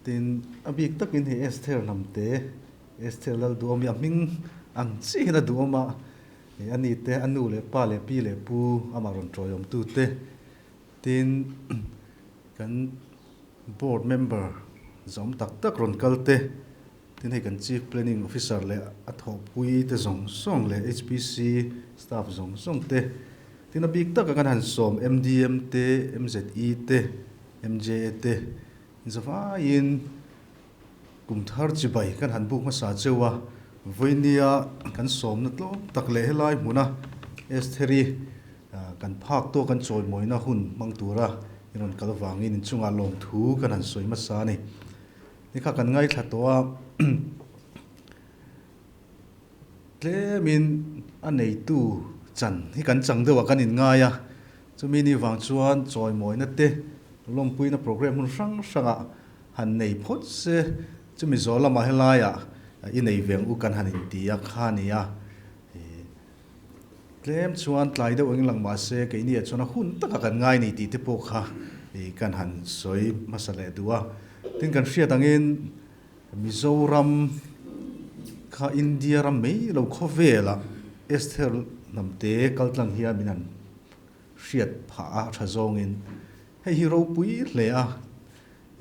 Tin, a bik takin hei Esther hnamte, Esther Lalduhawm hi a hming ang chiahin a duhawm a, hei a ni te, a nu leh pa leh pi leh pu amah rawn tawiawmtu te, tin kan board member zawm tak tak rawn kal te, tin hei kan Chief Planning Officer leh a thawhpui te zawng zawng leh HPC staff zawng zawng te, tin a bik taka kan han sawm MDM te, MZE te, MJA te, Zavaiin kum thar chibai kan han buk hmasa cheu a, vawinia kan sawmna tlawm tak leh helai hmuna Estheri kan phak tawk kan chawimawina hun hmang tura i rawn kal vangin inchungah lawmthu kan han sawi hmasa a ni. Nikha kan ngaithla tawh a, tlemin a neitu chan hi kan chang deuh ah kan inngai a, Chumi ni vang chuan chawimawina te lawmpuina programme hmun hrang hrangah han nei phawt se, chumi zawh lamah helaiah i nei ve ang u kan han inti a kha a ni a. Tlem chuan tlai deuh engin lang mah se keiniah chuan a hun takah kan ngai ni tih te pawh kha kan han sawi hmasa leh duh a. Tin kan hriat angin Mizoram kha India ram mai lo khawvelah Esther hnamte kaltlang hian min han hriat phah a tha zawngin hei hi ropui hle a,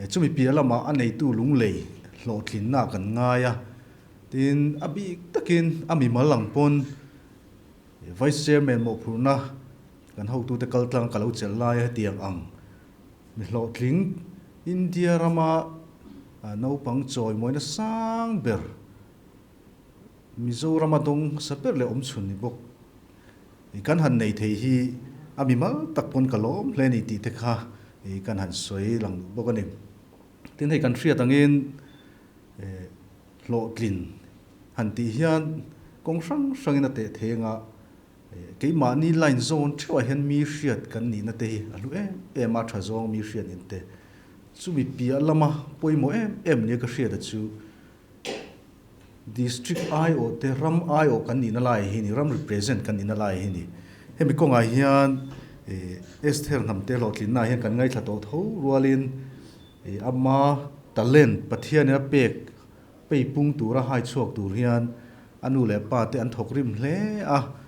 chumi piah lamah a neitu lunglei hlawhtlinna kan ngai a, tin a bik takin a mimal ang pawn Vice Chairman mawhphurhna kan hotute kaltlang ka lo chelh lai a hetiang ang. Mi hlawhtling India rama naupang chawimawina sang ber Mizorama dawng hmasa ber leh awmchhun ni bawk kan han nei thei hi a mimal tak pawn ka lawm hle a ni tih te kha kan han sawi lang duh bawk a ni. Tin hei kan hriat angin hlawhtlin han tih hian kawng hrang hrangin a teh thei anga Keimahni line zawn theuhah hian mi hriat kan nihna te hi a hlu em em a, tha zawng mi hriat nin te. Chumi piah lama pawimawh em em nia ka hriat a chu District aiawh te ram aiawh kan nihna lai hi ni, ram represent kan nihna lai hi ni. Hemi kawngah hian Esther hnamte hlawhtlinnaah hian kan ngaithla tawh tho rualin ama talent Pathianin a pek Peipung tura hai chhuak tur hian a nu leh pa te an thawk rim hle a,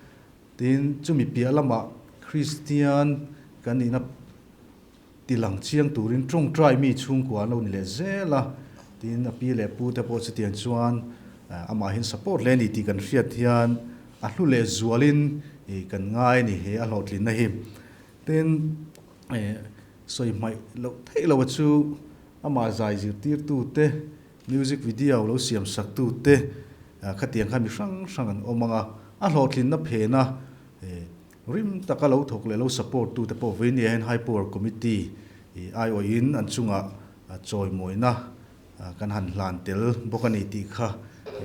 tin chumi piah lamah Kristian kan nihna tilang chiang turin tawngtai mi chhungkua an lo ni leh zel a, tin a pi leh pu te pawh chutiang chuan amahin support hle a ni tih kan hriat hian a hlu leh zualin kan ngai a ni he a hlawhtlinna hi. Tin sawi hmaih loh theih loh a chu amah zai zirtirtute Music video lo siam sak tu te khatiang kha mi hrang hrang an awm ang a, a hlawhtlinna phena rim taka lo thawk leh lo support tu te pawh vawinia hian High Power Committee aiawhin an chungah chawimawina kan han hlan tel bawk a ni tih kha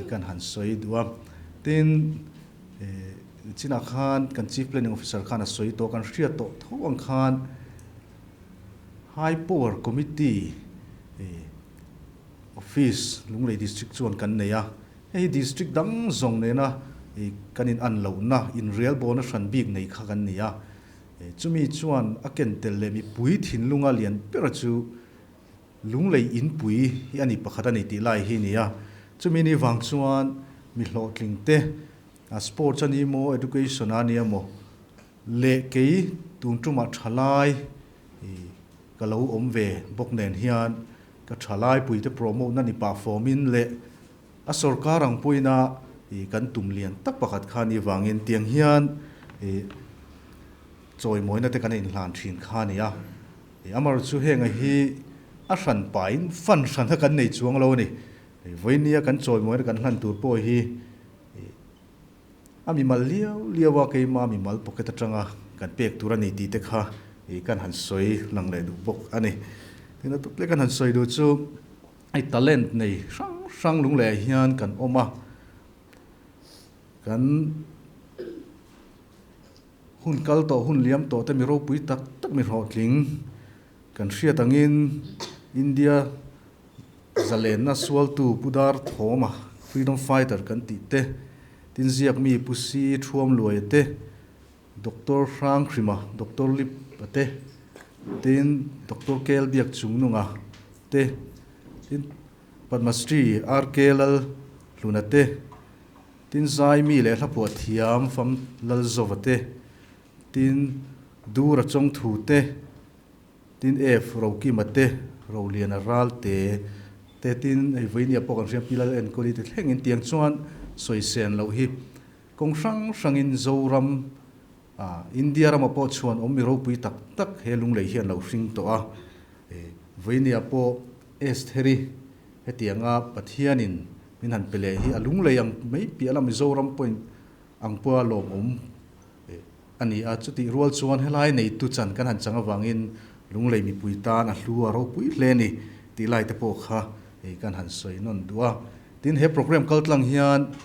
kan han sawi duh a. Tin, chinah khan kan Chief Planning Officer khan a sawi tawh, kan hriat tawh tho ang khan High Power Committee Office Lunglei District chuan kan nei a, hei hi District dang zawng nena kan in an lohna, inrialbawlna hran bik nei kha kan ni a. Chumi chuan a ken tel leh mipui thinlunga lian bera chu Lunglei inpui hi a ni pakhat a ni tih lai hi a ni a. Chumi ni vang chuan mi hlawhtling te, sports a ni maw, education a ni emaw leh kei tun tumah thalai Ka lo awm ve bawk nen hian ka thalai puite promote na ni pah fawmin leh a sorkar ang puina i kan tum lian tak pakhat kha ni vangin tiang hian i chawimawina te kan inhlan thin kha a ni a. I amar chu henga hi a hran pahin fan hran kha kan nei chuang lo a ni. Vawinia kan chawimawina kan hlan tur pawh hi i A mimal liau liau a, keima mimal pocket atanga kan pek tur a ni tih te kha ih kan han sawi lang leh duh bawk a ni. Tin a tawp leh kan han sawi duh chu hei talent nei hrang hrang lungleh ah hian kan awm a, kan hun kal tawh hun liam tawh te mi ropui tak tak mi hlawhtling kan hriat angin India Zalenna sualtu Pu Dar Thawma, Freedom Fighter kan tih te, Tinziak mi Pu Si Thuamluaia te, Doctor Hrang Hrima, Doctor Lip a te, tin Doctor Kel Biak Chungnunga te, Tin, Padmashree RK Lal Hluna te, tin Zaimi leh Hlaphuah thiam Fam Lalzova te, tin Dura Chawngthu te, tin F Rokima te, Roliana Ralte te, tin hei Vawinia pawh kan hria Pi Lal Enkawli te thlengin tiang chuan sawisên loh hi kawng hrang hrangin Zoram ah India ramah pawh chhuan awm mi ropui tak tak he lunglei hian lo hring tawh a. Vawinia pawh Estheri hetianga Pathianin min han pe leh hi a lunglei ang mai piah la Mizoram pawhin ang pawha lawmawm a ni a. Chutih rual chuan helai neitu chan kan han chang avangin lunglei mipui tan a hlu a ropui hle a ni tih lai te pawh kha kan han sawi nawn duh a. Tin, he program kaltlang hian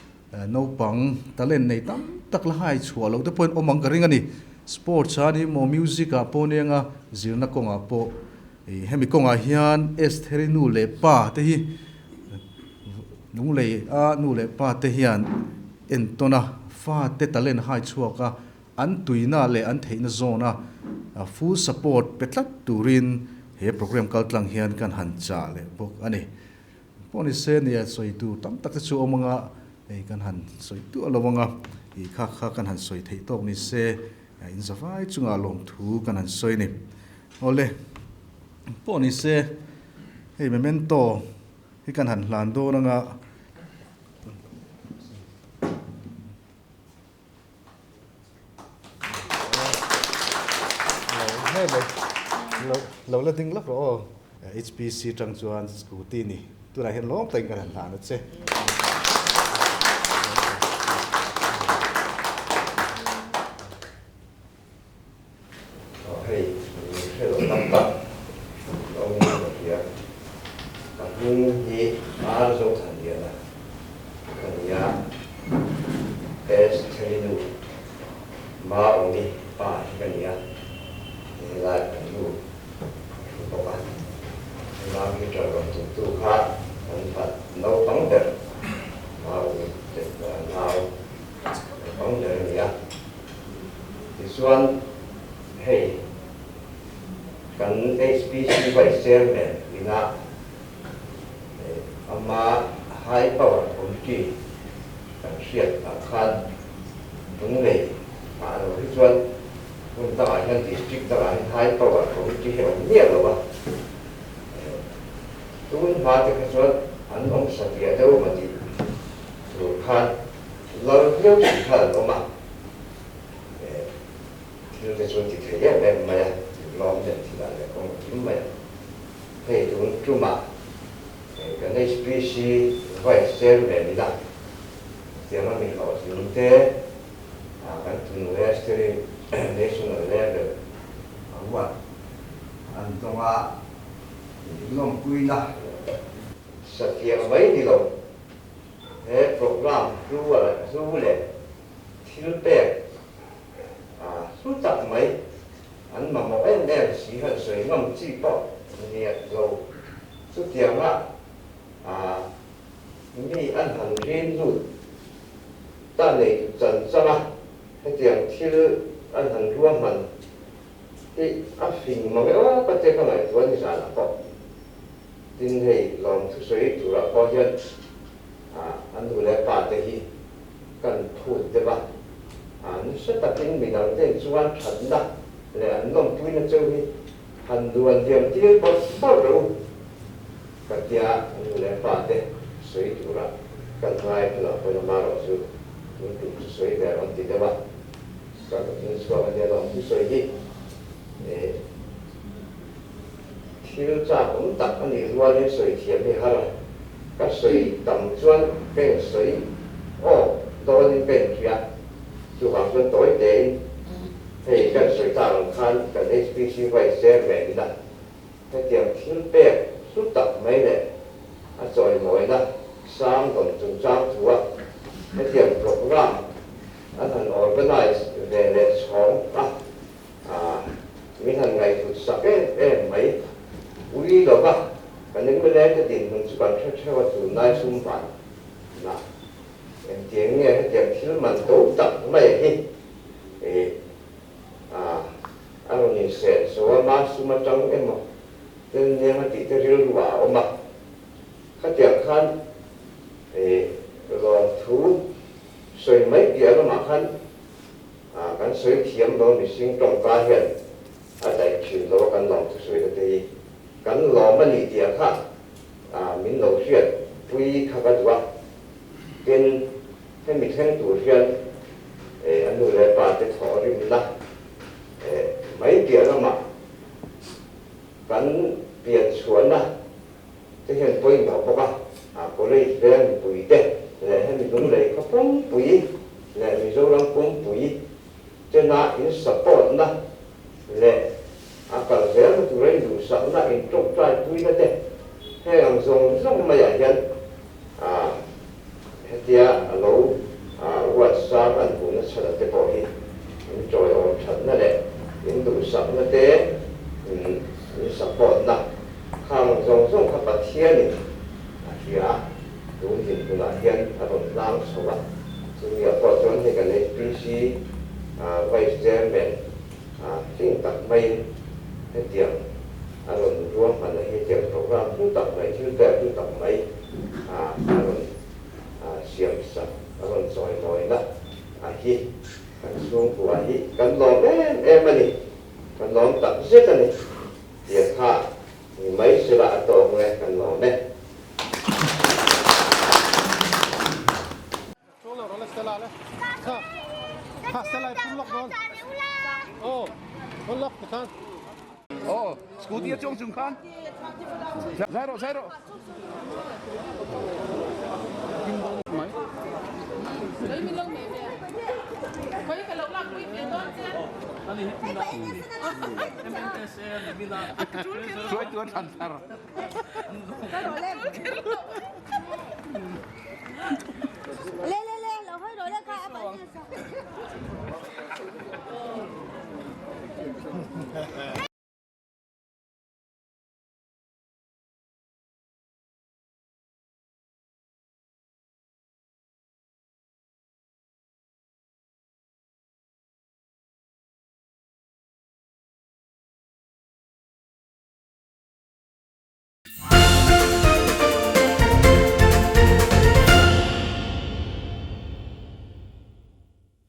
naupang talent nei tam tak la hai chhuah loh te pawhin awm ang ka ring a ni. Sports a ni maw, music ah pawh nia nga zirna kawngah pawh hemi kawngah hian Estheri nu leh pa te hi Lunglei a nu leh pa te hian entawn a, fa te talent hai chhuak a, an tuina leh an theihna zawn a full support pe tlat turin he program kaltlang hian kan han chah leh bawk a ni. Pawh ni se nia sawi tur tam tak te chu awm anga hei kan han sawi duah lo anga ih kha kha kan han sawi theih tawk ni se in zavai chungah lawmthu kan han sawi a ni. Awle pawh ni se hei memento hi kan han hlan dawn anga. Lo la ding lawk rawh aw. HPC tang chuan scooty ni. Tunah hian lawm takin kan han hlan a che. Hei min hre lo tak tak awm in ka hria. Ka hming hi Ar Zothanliana ka ni a, Estherinu Maawmi pa hi ka ni a, helai kan nu a thu bawk a. Helai guitar rawn tumtu kha kan fa naupang ber Maawmi nau naupang ber a ni a. Tichuan hei kan HPC Vice Chairman ina ama High Power Committee kan hriat ah khan Lunglei ah lo hi chuan hmun dangah hian District dangah hian High Power Committee hi a awm miah lo a, tun hma te kha chuan an awm satliah deuh emaw tih tur khan Lal viau si kha an awm a, thil te chu an ti thei em em mai a, lawm nen thil ah leh kawng kim mai a. Hei tun tumah kan HPC Vice Chairman ina tianga mi hlawhtling te kan tunu Esteri National Level award an dawng a, lawmpuina satliah mai ni lo. He program hlu hlu leh thil pek hlu tak mai an mamawh em em si han sawi ngam chi pawh niat lo. Chutianga mi an han rin lut ta nei chan chan a, hetiang thil an han ruahman hi a fing mang emaw ka che ka ngaihtuah nizanah pawh. Tin hei lawm thusawi turah pawh hian a nu leh pa te hi kan phut deuh a, nasa takin midang ten chuan thatna leh an lawmpuina cheu hi han duan diam tir bawrh bawrh rawh u ka tia a nu leh pa te sawi turah kan ngai tunah pawhin amarawh chu tun tum chu sawi ve rawn ti deuh a, ka in chhuak a nia lawm thusawi hi. Thil chak awm tak a nih rualin sawi thiam hi har a, ka sawi tam chuan ka insawi aw dawnin ka inhria. Chuvang chuan tawi tein hei kan sawi tak ang khan kan HPC Vice Chairman ina hetiang thil pek hlu tak mai leh a chawimawina sang dawn chungchang thua hetiang programme an han organise ve leh chhawng a. Min han ngaihhlut sak em em mai. Ui lova kan MLA te dinhmun chu kan hre theuh a tunlai sum van na engtiang nge hetiang thil man to tak mai hi a rawn insen so a ma sum atang emaw tel neng a tih te rilru ah a awm a. Kan sawi thiam lo mihring tawngka hian a daih thin lo a kan lawm thusawi te hi kan lawm a ni tih kha min lo hriat pui kha ka duh a. Tin, hemi thleng tur hian a nu leh pa te thawh rimna mai piah lamah kan pian chhuahna te hian pawimawh bawk a, college veng mipui te leh hemi Lunglei khaw pumpui leh Mizoram pumpui tena in support na leh a kal zelna tura in duhsakna in tawngtai puina te heng ang zawng zawng maiah hian hetia a lo ruat sang an hmuhna chhan te pawh hi in tawiawm thatna leh in duhsakna te in support na Khang zawng zawng kha Pathianin a hria a, tun dinhmunah hian a rawn tlang chho a. Chumi-ah pawh chuan hei kan HPC Vice Chairman hling tak maiin hetiang a rawn ruahman a, hetiang program hlu tak mai, thil pek hlu tak mai a rawn siam sak, a rawn chawimawina a hi kan chhungkua hi kan lawm em em a ni, kan lawm tak zet a ni. Tiang kha ni mai sela a tawk nge kan lawm e.